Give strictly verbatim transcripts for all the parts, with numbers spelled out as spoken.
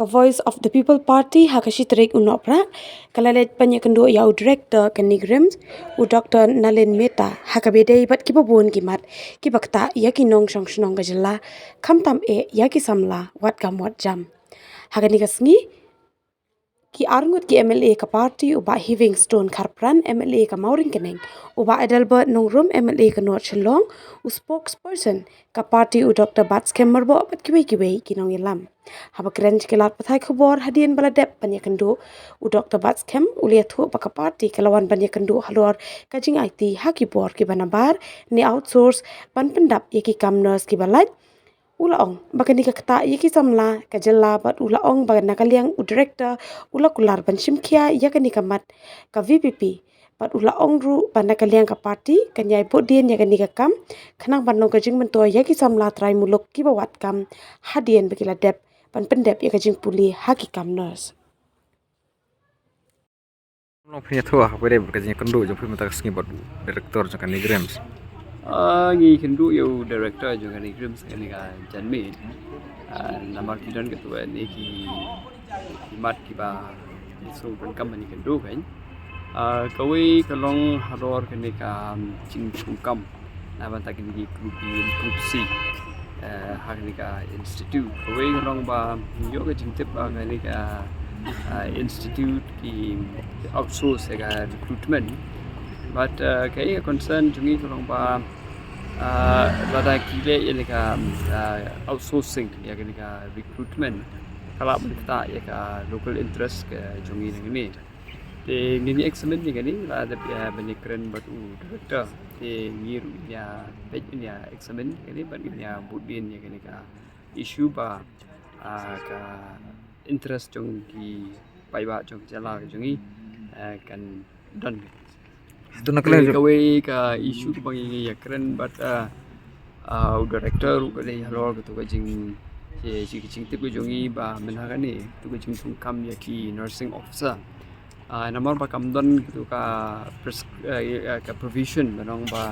Ka Voice of the People Party ha ka shi tarik u Nohprah ka la leit ban ïakynduh ïa u Director ka NEIGRIHMS, u Doktor Nalin Mehta, ha kaba ïadei bad kiba bun ki mat kiba ktah ïa ki nongshong shnong ka jylla, khamtam eh ïa ki samla wat kam wat jam. Ha kane ka sngi, ki arngut ki M L A ka party, u Bah Heavingstone Kharpran, M L A ka Mawryngkneng, u Bah Adelbert Nongrum, M L A ka North Shillong, u spokesperson ka party, u Doktor Batskhem Myrboh, bad kiwei kiwei ki nongïalam. Haba kren sha ki lad pathai khubor hadien ba la dep ban ïakynduh, u Doktor Batskhem u la ïathuh ba ka party ka la wan ban ïakynduh halor ka jingaiti ha ki bor kiba nabar ne outsource ban pyndap ïa ki kam nurse kiba lait. U la ong ba kane ka ktah ïa ki samla ka jylla, bad u la ong ba na ka liang u Director u la kular ban shim khia ïa kane ka mat ka V P P, bad u la ong ruh ba na ka liang ka party kan ïai buddien ïa kane ka kam, khnang ban long ka jingmyntoi ïa ki samla trai muluk kiba wad kam hadien ba ki la dep ban pyndep ïa ka jingpule ha ki kam nurse. Long phi ïathuh ha kaba ïadei bad ka jingïakynduh jong phi mynta ka sngi bad u Director jong ka NEIGRIHMS? Ah, ngi ïakynduh ïa u Director jong ka NEIGRIHMS kane ka janmiet. Ah, namar ki don katto katne ki, ki mat kiba ngi sngewbha ban ïakynduh kan. Ah, kawei ka long halor kane ka, um, jingtrei kam na bynta kine ki group B and group C, eh, ha kane ka institute. Kawei ka long ba ngi ïoh ka jingtip ba kane ka, ah, institute ki outsource ïa ka recruitment. But, ah, kaei ka concern jong ngi ka long ba, ah, lada ki leh ïa kane ka, ah, outsourcing ïa kane ka recruitment, ka lah ban ktah ïa ka local interest ka jong ngi nangne. Te ngin ïa examine ïa kane, la dep ïa ban ïakren bad u Director. Te ngi ruh ngin ïa peit, ngin ïa examine ïa kane bad ngin ïa buddien ïa kane ka issue ba, ah, ka interest jong ki paidbah jong ka jylla ka jong ngi, ah, kan don. Te kawei ka issue kaba ngi ïakren bad, ah, ah, u Director ruh ka dei halor katto ka jing, ki, ki jingtip ka jong ngi ba mynta kane katto ka jingtrei kam ïa ki nursing officer. Ah, namar ba kam don katto ka pres-, eh, eh, ka provision ba ong ba,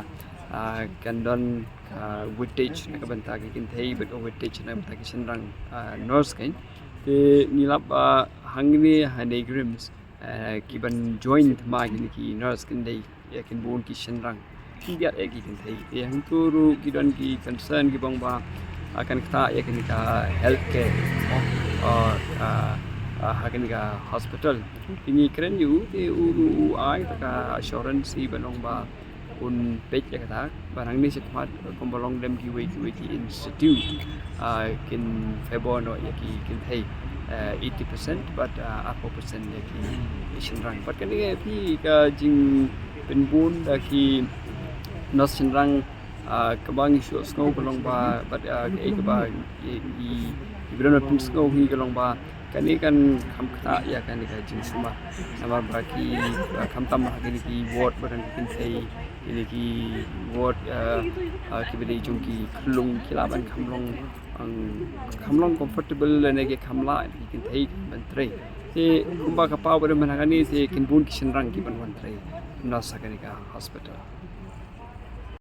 ah, kan don ka weightage na ka bynta ki kynthei bad ka weightage na ka bynta ki shynrang, ah, nurse kan. Te ngi lap ba hangne ha NEIGRIHMS, eh, ki ban join thma kine ki nurse kin dei ïa kin bun ki shynrang, ki biang ïa ki kynthei. Te hangto ruh ki don ki concern kiba ong ba, ah, kan ktah ïa kane ka healthcare, oh, ah, ah, ha kane ka hospital. Te ngi kren ïa u, te u ruh u ai ka assurance ba ong ba un peit ïa kata, ba nangne shakhmat kumba long lem kiwei kiwei ki institute, ah, kin favour noh ïa ki kynthei, eh, eighty percent, bad, ah, arphew percent ïa ki shynrang. Bad kane ka phi ka jingpynbun da ki nurse shynrang, ah, kaba ngi shu sngew ka long ba, bad, ah, kaei kaba i, i, i briew na pynsngew hi ka long ba kane kan kham ktah ïa kane ka jingsumar. Namar ba ki, ah, khamtam ha kine ki ward ba don ki kynthei, kine ki ward, ah, ah, kiba dei jong ki khyllung, ki lah ban kham long, ang, kham long comfortable lane ki kham lah ki kynthei ban trei. Te kumba ka paw ba don mynta kane te kin bun ki shynrang ki ban wan trei nurse ha kane ka hospital.